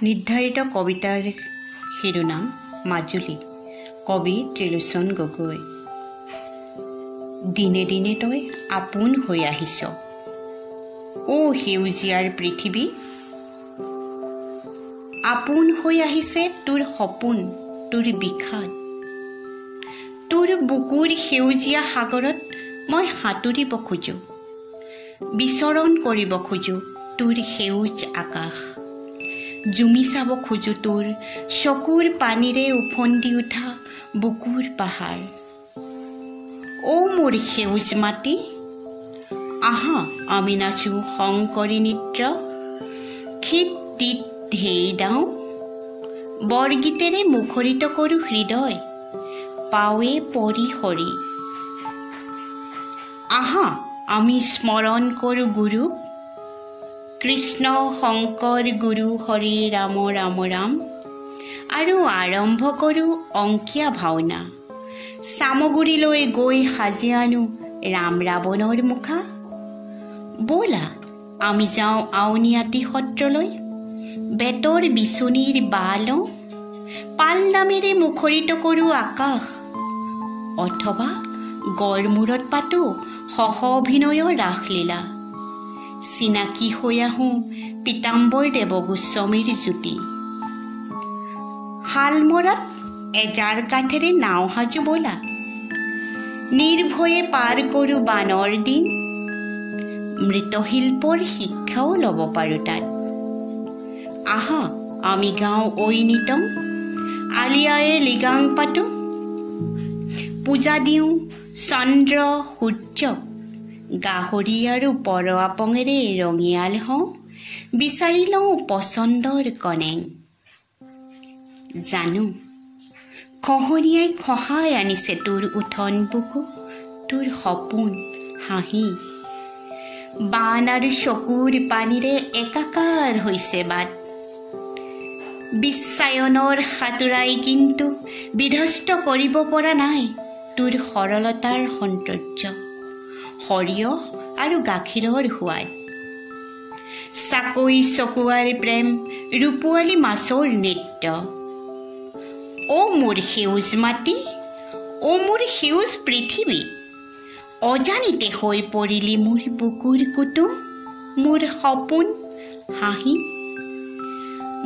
নিৰ্ধাৰিত কবিতাৰ শিৰোনাম মাজুলী, কবি ত্ৰিলোচন গগৈ। দিনে দিনে তই আপোন হৈ আহিছ অ' সেউজীয়াৰ পৃথিৱী, আপোন হৈ আহিছে তোৰ সপোন, তোৰ বিষাদ। তোৰ বুকুৰ সেউজীয়া সাগৰত মই সাঁতুৰিব খোজোঁ, বিচৰণ কৰিব খোজোঁ তোৰ সেউজ আকাশ, জুমি চাব খোজোঁ তোৰ চকুৰ পানীৰে ওফন্দি উঠা বুকুৰ পাহাৰ। অ' মোৰ সেউজ মাটি, আহা আমি নাচোঁ শংকৰী নৃত্য, খিত তিত ধেই দাওঁ, বৰগীতেৰে মুখৰিত কৰোঁ হৃদয়, পাৱে পৰি সৰি। আহা আমি স্মৰণ কৰোঁ গুৰুক, কৃষ্ণ শংকৰ গুৰু হৰি ৰাম ৰাম ৰাম, আৰু আৰম্ভ কৰোঁ অংকীয়া ভাওনা। চামগুৰিলৈ গৈ সাজি আনো ৰাম ৰাৱণৰ মুখা। ব'লা আমি যাওঁ আউনীআটী সত্ৰলৈ, বেতৰ বিচনীৰ বা লওঁ, পালনামেৰে মুখৰিত কৰোঁ আকাশ, অথবা গড়মূৰত পাতোঁ সহ অভিনয়ৰ ৰাসলীলা। চিনাকি হৈ আহোঁ পীতাম্বৰ দেৱ গোস্বামীৰ জ্যোতি। শালমৰাত এজাৰ কাঠেৰে নাও সাজো ব'লা, নিৰ্ভয়ে পাৰ কৰোঁ বানৰ দিন, মৃৎশিল্পৰ শিক্ষাও ল'ব পাৰোঁ তাত। আহা আমি গাওঁ ঐনিতম, আলিয়ায়ে লৃগাং পাতোঁ, পূজা দিওঁ চন্দ্ৰ সূৰ্যক, গাহৰি আৰু পৰ আপঙেৰে ৰঙিয়াল হওঁ, বিচাৰি লওঁ পচন্দৰ কনেং। জানো খহনীয়াই খহাই আনিছে তোৰ উঠন বুকু, তোৰ সপোন হাঁহি। বান আৰু চকুৰ পানীৰে একাকাৰ হৈছে বাট। বিশ্বায়নৰ সাঁতোৰাই কিন্তু বিধ্বস্ত কৰিব পৰা নাই তোৰ সৰলতাৰ সৌন্দৰ্য, সৰিয়হ আৰু গাখীৰৰ সোৱাদ। চাকৈ চকুৱাৰ প্ৰেম, ৰূপোৱালী মাছৰ নৃত্য। অ' মোৰ সেউজ মাটি, অ' মোৰ সেউজ পৃথিৱী, অজানিতে হৈ পৰিলি মোৰ বুকুৰ কুটুম, মোৰ সপোন হাঁহি।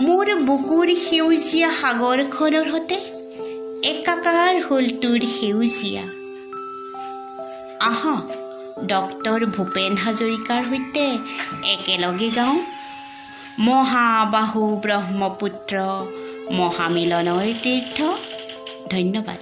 মোৰ বুকুৰ সেউজীয়া সাগৰখনৰ সতে একাকাৰ হ'ল তোৰ সেউজীয়া। আহা ডক্টৰ ভূপেন হাজৰিকাৰ সৈতে একেলগে গাওঁ মহাবাহু ব্ৰহ্মপুত্ৰ মহামিলনৰ তীৰ্থ। ধন্যবাদ।